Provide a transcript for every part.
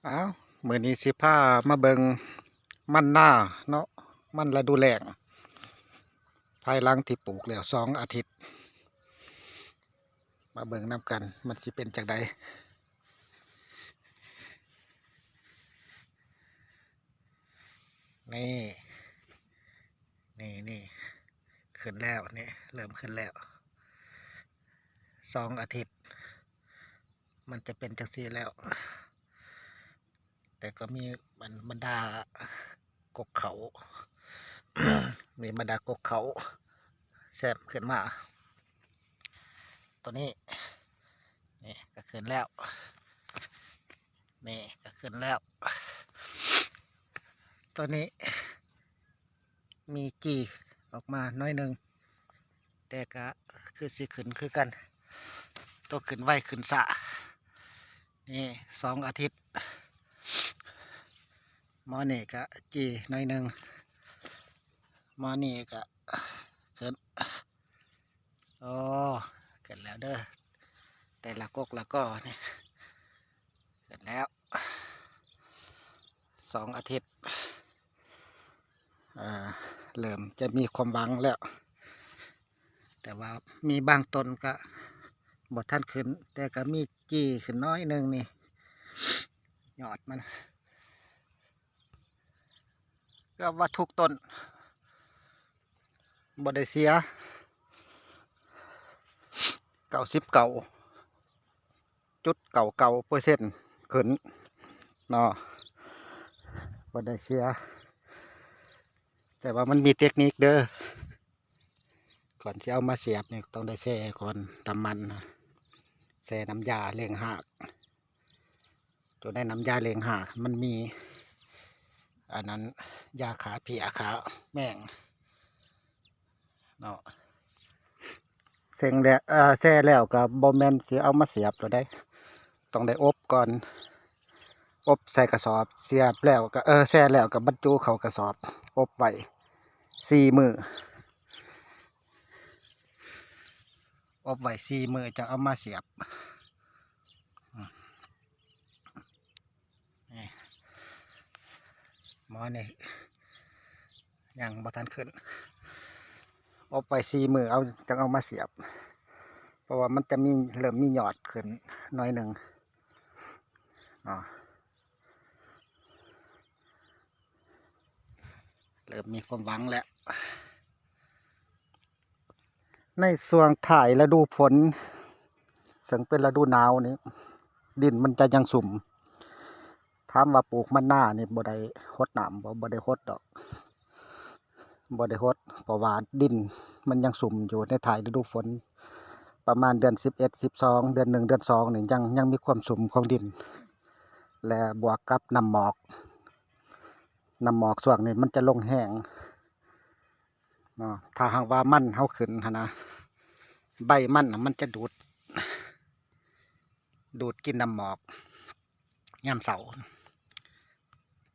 ອ້າວ ມື້ນີ້ຊິພາມາເບິ່ງມັນນາເນາະ ມັນລະດູແລ້ງ ພາຍຫຼັງທີ່ປູກແລ້ວສອງອາທິດ ມາເບິ່ງນຳກັນ ມັນຊິເປັນຈັ່ງໃດ. ນີ້ ນີ້ ນີ້ ຂຶ້ນແລ້ວ ນີ້ ເລີ່ມຂຶ້ນແລ້ວ ສອງອາທິດ ມັນຈະເປັນຈັ່ງຊີ້ແລ້ວ ແຕ່ກໍມີ ອັນ ບັນດາກົກເຂົ້າ ມີບັນດາກົກເຂົ້າແຊມຂຶ້ນມາ ໂຕນີ້ ນີ້ກໍຂຶ້ນແລ້ວ ນີ້ກໍຂຶ້ນແລ້ວ ໂຕນີ້ມີຈີ່ອອກມາໜ້ອຍໜຶ່ງ ແຕ່ກໍຄືຊິຂຶ້ນຄືກັນ ໂຕຂຶ້ນໄວຂຶ້ນຊ້າ ນີ້ສອງອາທິດ ໝໍນີ້ກໍຈີ່ໜ້ອຍໜຶ່ງ ໝໍນີ້ກໍຂຶ້ນ ໂອ້ ຂຶ້ນແລ້ວເດີ ແຕ່ລະກົກລະກໍນີ້ ຂຶ້ນແລ້ວ ສອງອາທິດ ອ່າ ເລີ່ມຈະມີຄວາມຫວັງແລ້ວ ແຕ່ວ່າມີບາງຕົ້ນກະບໍ່ທັນຂຶ້ນ ແຕ່ກະມີຈີ່ຂຶ້ນໜ້ອຍໜຶ່ງນີ້ ຍອດມັນ ເກືອບວ່າທຸກຕົ້ນ ບໍ່ໄດ້ເສຍ ເກົ້າສິບເກົ້າຈຸດເກົ້າເກົ້າເປີເຊັນຂຶ້ນເນາະ ບໍ່ໄດ້ເສຍ ແຕ່ວ່າມັນມີເຕັກນິກເດີ ກ່ອນຊິເອົາມາສຽບນີ້ຕ້ອງໄດ້ແຊ່ກ່ອນ ນ້ຳມັນ ແຊ່ນ້ຳຢາເລັ່ງຮາກ ໂຕໃນນ້ຳຢາເລັ່ງຮາກມັນມີ ອັນນັ້ນ ຢາຂ້າເພຍຂ້າແມງເນາະ ເສັງແລ້ວ ເອີ ແຊ່ແລ້ວກໍບໍ່ແມ່ນຊິເອົາມາສຽບໂລດເດ້ ຕ້ອງໄດ້ອົບກ່ອນ ອົບໃສ່ກະສອບ ສຽບແລ້ວກໍ ເອີ ແຊ່ແລ້ວກໍບັນຈຸເຂົ້າກະສອບ ອົບໄວ້ສີ່ມື້ ອົບໄວ້ສີ່ມື້ ຈັ່ງເອົາມາສຽບ ນີ້ ໝໍນີ້ຍັງບໍ່ທັນຂຶ້ນ ອົບໄວ້ສີ່ມື້ ເອົາ ຈັ່ງເອົາມາສຽບ ເພາະວ່າມັນຈະມີ ເລີ່ມມີຍອດຂຶ້ນໜ້ອຍໜຶ່ງເນາະ ເລີ່ມມີຄວາມຫວັງແລ້ວ. ໃນຊ່ວງທ້າຍລະດູຝົນ ເຊິ່ງເປັນລະດູໜາວນີ້ ດິນມັນຈະຍັງຊຸ່ມ ຖາມວ່າປູກມັນນານີ້ບໍ່ໄດ້ຫົດນ້ຳບໍ່? ບໍ່ໄດ້ຫົດດອກ ບໍ່ໄດ້ຫົດ ເພາະວ່າດິນມັນຍັງຊຸ່ມຢູ່ໃນທ້າຍລະດູຝົນ ປະມານເດືອນສິບເອັດ ສິບສອງ ເດືອນໜຶ່ງ ເດືອນສອງນີ້ ຍັງ ຍັງມີຄວາມຊຸ່ມຂອງດິນ ແລະ ບວກກັບນ້ຳໝອກ ນ້ຳໝອກຊ່ວງນີ້ມັນຈະລົງແຮງເນາະ ຖ້າຫາກວ່າມັນເຮົາຂຶ້ນຫັ້ນນະ ໃບມັນນະມັນຈະດູດ ດູດກິນນ້ຳໝອກ ຍາມເຊົ້າ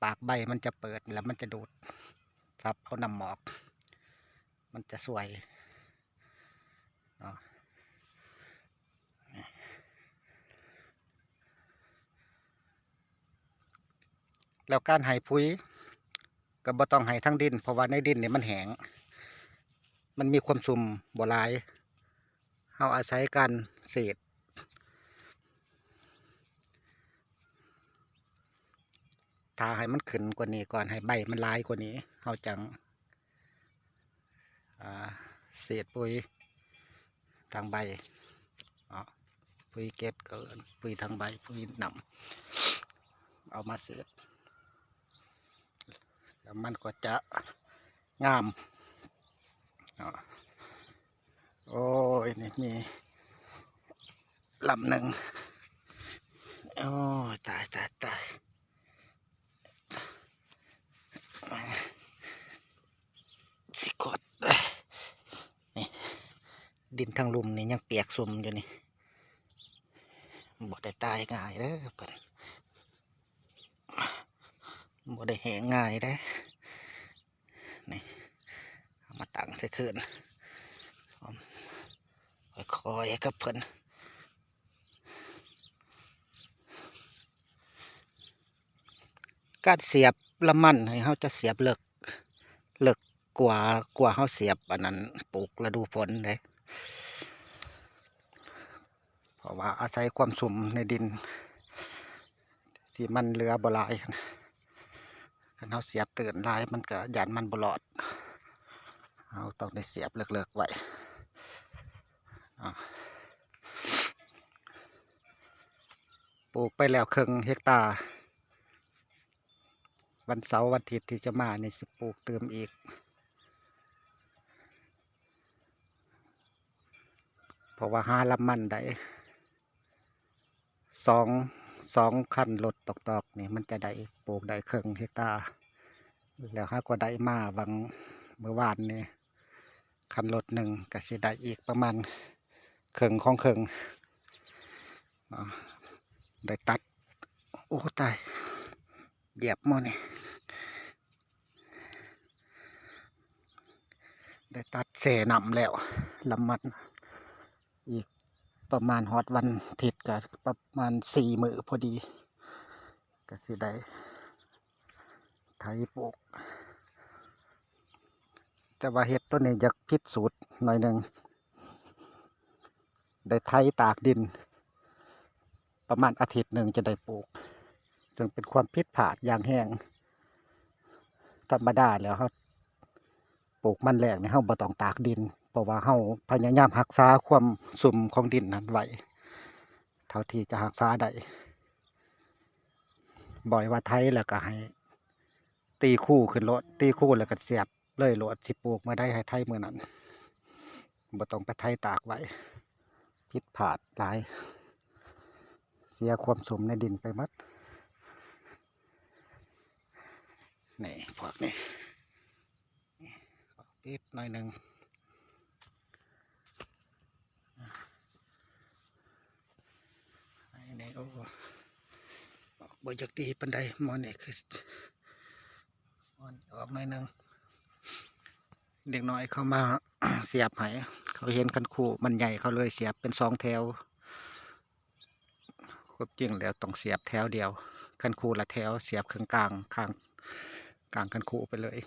ປາກໃບມັນຈະເປີດ ແລ້ວມັນຈະດູດ ສັບເອົານ້ຳໝອກ ມັນຈະຊ່ວຍເນາະ. ແລ້ວການໃຫ້ປຸ໋ຍກໍບໍ່ຕ້ອງໃຫ້ທັງດິນ ເພາະວ່າໃນດິນນີ້ມັນແຫ້ງ ມັນມີຄວາມຊຸ່ມບໍ່ຫຼາຍ ເຮົາອາໄສການເສດ ຖ້າໃຫ້ມັນຂຶ້ນກວ່ານີ້ກ່ອນ ໃຫ້ໃບມັນຫຼາຍກວ່ານີ້ ເຮົາຈັ່ງ ອ່າ ເສດປຸ໋ຍທາງໃບເນາະ ປຸ໋ຍເກັດ ກໍເອີ້ນປຸ໋ຍທາງໃບ ປຸ໋ຍນ້ຳ ເອົາມາເສດ ແລ້ວມັນກໍຈະງາມເນາະ. ໂອ້ຍ ນີ້ມີລຳໜຶ່ງ ໂອ້ຍ ຕາຍ ຕາຍ ຕາຍ ຊິກອດ ນີ້ ດິນທາງລຸ່ມນີ້ຍັງປຽກຊຸ່ມຢູ່ນີ້ ບໍ່ໄດ້ຕາຍງ່າຍເດີເພິ່ນ ບໍ່ໄດ້ແຫ້ງງ່າຍເດ້. ນີ້ ເອົາມາຕັ້ງໃສ່ຄືນ ຄ່ອຍໆກັບເພິ່ນ ເ ການສຽບລຳມັນນີ້ ເຮົາຈະສຽບເລິກ ເລິກກວ່າ ກວ່າເຮົາສຽບອັນນັ້ນ ປູກລະດູຝົນເດ້ ເພາະວ່າອາໄສຄວາມຊຸ່ມໃນດິນ ທີ່ມັນເຫຼືອບໍ່ຫຼາຍ. ຄັນເຮົາສຽບຕື່ນຫຼາຍ ມັນກໍຢ້ານມັນບໍ່ລອດ. ເຮົາຕ້ອງໄດ້ສຽບເລິກໆໄວ້. ອາ ປູກໄປແລ້ວເຄິ່ງເຮັກຕາ. ວັນເສົາວັນອາທິດທີ່ຈະມານີ້ ຊິປູກຕື່ມອີກ. ເພາະວ່າຫາລຳມັນໄດ້ສອງ ສອງຄັນລົດຕອກໆນີ້ ມັນຈະໄດ້ ປູກໄດ້ເຄິ່ງເຮັກຕາ. ແລ້ວຫາກໍໄດ້ມາຫວ່າງມື້ວານນີ້ ຄັນລົດໜຶ່ງ ກໍຊິໄດ້ອີກປະມານເຄິ່ງຂອງເຄິ່ງ. ອາ ໄດ້ຕັດ ໂອ້ ຕາຍ ຢຽບໝໍນີ້ ໄດ້ຕັດແຊ່ນ້ຳແລ້ວ ລຳມັນ ອີກປະມານຮອດວັນອາທິດ ກໍປະມານສີ່ມື້ພໍດີ ກໍຊິໄດ້ໄຖປູກ. ແຕ່ວ່າເຮັດໂຕນີ້ຢາກຜິດສູດໜ້ອຍໜຶ່ງ ໄດ້ໄຖຕາກດິນປະມານອາທິດໜຶ່ງຈະໄດ້ປູກ ເຊິ່ງເປັນຄວາມຜິດພາດຢ່າງແຮງ. ທຳມະດາແລ້ວເຮົາປູກມັນແລ້ວນີ້ ເຮົາບໍ່ຕ້ອງຕາກດິນ ເພາະວ່າເຮົາພະຍາຍາມຮັກສາຄວາມຊຸ່ມຂອງດິນນັ້ນໄວ້ເທົ່າທີ່ຈະຮັກສາໄດ້. ບໍ່ວ່າໄຖແລ້ວກໍໃຫ້ຕີຄູຂຶ້ນໂລດ ຕີຄູແລ້ວກໍສຽບ ເລີຍໂລດ ຊິປູກມື້ໃດໃຫ້ໄຖມື້ນັ້ນ ບໍ່ຕ້ອງໄປໄຖຕາກໄວ້. ຜິດພາດຫຼາຍ ເສຍຄວາມຊຸ່ມໃນດິນໄປໝົດ. ນີ້ ພວກນີ້ ປິດໜ້ອຍໜຶ່ງ. ນີ້ ໂອ້ ອອກບໍ່ຢາກດີປານໃດ ໝໍນີ້ຄື ອອກໜ້ອຍໜຶ່ງ. ເດັກນ້ອຍເຂົາມາສຽບໃຫ້ ເຂົາເຫັນຄັນຄູມັນໃຫຍ່ ເຂົາເລີຍສຽບເປັນສອງແຖວ. ຄວາມຈິງແລ້ວຕ້ອງສຽບແຖວດຽວ ຄັນຄູລະແຖວ ສຽບເຄິ່ງກາງ ຂ້າງ ກາງຄັນຄູໄປເລີຍ.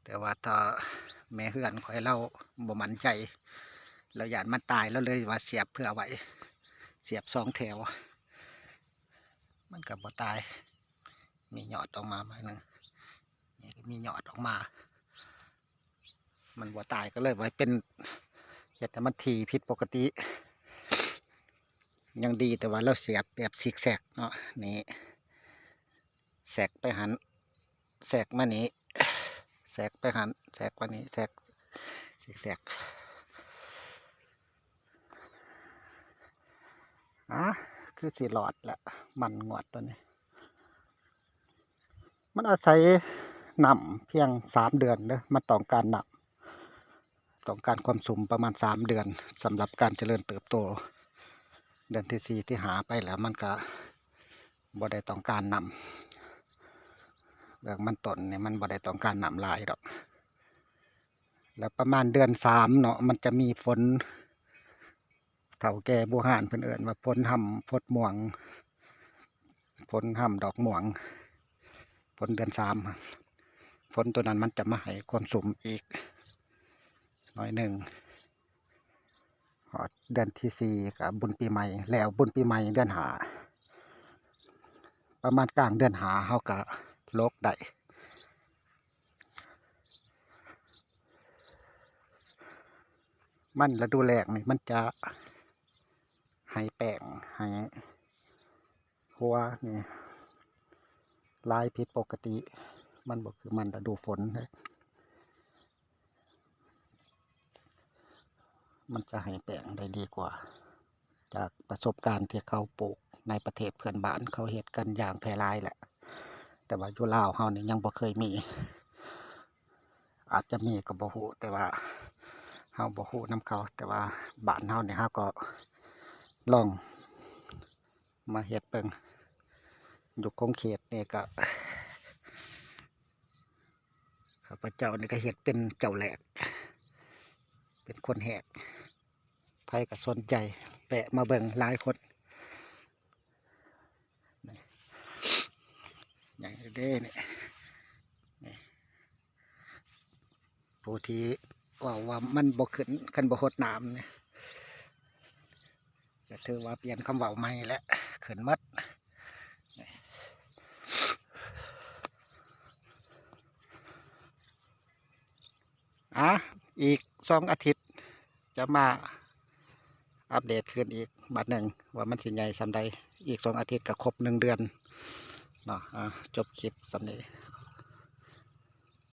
ແຕ່ວ່າຖ້າແມ່ເຮືອນຂ້ອຍລາວບໍ່ໝັ້ນໃຈ ລາວຢ້ານມັນຕາຍ ລາວເລີຍວ່າສຽບເພື່ອໄວ້ ສຽບສອງແຖວ ມັນກໍບໍ່ຕາຍ. ມີຍອດອອກມາໜ້ອຍໜຶ່ງ ນີ້ກໍມີຍອດອອກມາ ມັນບໍ່ຕາຍ ກໍເລີຍວ່າເປັນ ເຮັດໃຫ້ມັນຖີ່ຜິດປົກກະຕິ. ຍັງດີແຕ່ວ່າລາວສຽບແບບຊິກແຊັກເນາະ ນີ້ ແຊັກໄປຫັ້ນ ແຊັກມານີ້ ແຊັກໄປຫັ້ນ ແຊັກມານີ້ ແຊັກ ຊິກແຊັກ. ອາ ຄືຊິລອດລະ ມັນງວດໂຕນີ້ ມັນອາໄສນ້ຳພຽງສາມເດືອນເດີ ມັນຕ້ອງການນ້ຳ ຕ້ອງການຄວາມຊຸ່ມປະມານສາມເດືອນ ສຳລັບການຈະເລີນເຕີບໂຕ. ເດືອນທີສີ່ ທີຫ້າ ໄປແລ້ວ ມັນກະບໍ່ໄດ້ຕ້ອງການນ້ຳ ເລື່ອງມັນຕົ້ນນີ້ ມັນບໍ່ໄດ້ຕ້ອງການນ້ຳຫຼາຍດອກ. ແລ້ວປະມານເດືອນສາມເນາະ ມັນຈະມີຝົນ ເຖົ້າແກ່ບູຮານເພິ່ນເອີ້ນວ່າຝົນຮຳຟົດມ່ວງ ຝົນຮຳດອກມ່ວງ ຝົນເດືອນສາມ ຝົນໂຕນັ້ນມັນຈະມາໃຫ້ຄວາມຊຸ່ມອີກໜ້ອຍໜຶ່ງ. ຮອດເດືອນທີສີ່ກໍບຸນປີໃໝ່ ແລ້ວບຸນປີໃໝ່ເດືອນຫ້າ ປະມານກາງເດືອນຫ້າ ເຮົາກໍລົກໄດ້. ມັນລະດູແລ້ງນີ້ ມັນຈະໃຫ້ແປ້ງ ໃຫ້ຫົວນີ້ຫຼາຍຜິດປົກກະຕິ ມັນບໍ່ຄືມັນລະດູຝົນເດ້ ມັນຈະໃຫ້ແປ້ງໄດ້ດີກວ່າ. ຈາກປະສົບການທີ່ເຂົາປູກໃນປະເທດເພື່ອນບ້ານ ເຂົາເຮັດກັນຢ່າງແຜ່ຫຼາຍແຫຼະ ແຕ່ວ່າຢູ່ລາວເຮົານີ້ຍັງບໍ່ເຄີຍມີ ອາດຈະມີກໍບໍ່ຮູ້ ແຕ່ວ່າເຮົາບໍ່ຮູ້ນຳເຂົາ ແຕ່ວ່າບ້ານເຮົານີ້ ເຮົາກໍລອງມາເຮັດເບິ່ງ. ຢູ່ຂົງເຂດນີ້ກໍ ຂ້າພະເຈົ້ານີ້ກໍເຮັດເປັນເຈົ້າແລກ ເປັນຄົນແຮກ ໃຜກໍສົນໃຈ ແວະມາເບິ່ງຫຼາຍຄົນ. ນີ້ ໃຫຍ່ເດ້ນີ້ ນີ້ ຜູ້ທີ່ເວົ້າວ່າມັນບໍ່ຂຶ້ນ ຄັນບໍ່ຫົດນ້ຳນີ້ ກໍຖືວ່າປ່ຽນຄຳເວົ້າໃໝ່ແຫຼະ ຂຶ້ນໝົດ. ອ່າ ອີກສອງອາທິດຈະມາອັບເດດຄືນອີກບາດໜຶ່ງ ວ່າມັນຊິໃຫຍ່ສ່ຳໃດ. ອີກສອງອາທິດກໍຄົບໜຶ່ງເດືອນເນາະ. ອ່າ ຈົບຄລິບສ່ຳນີ້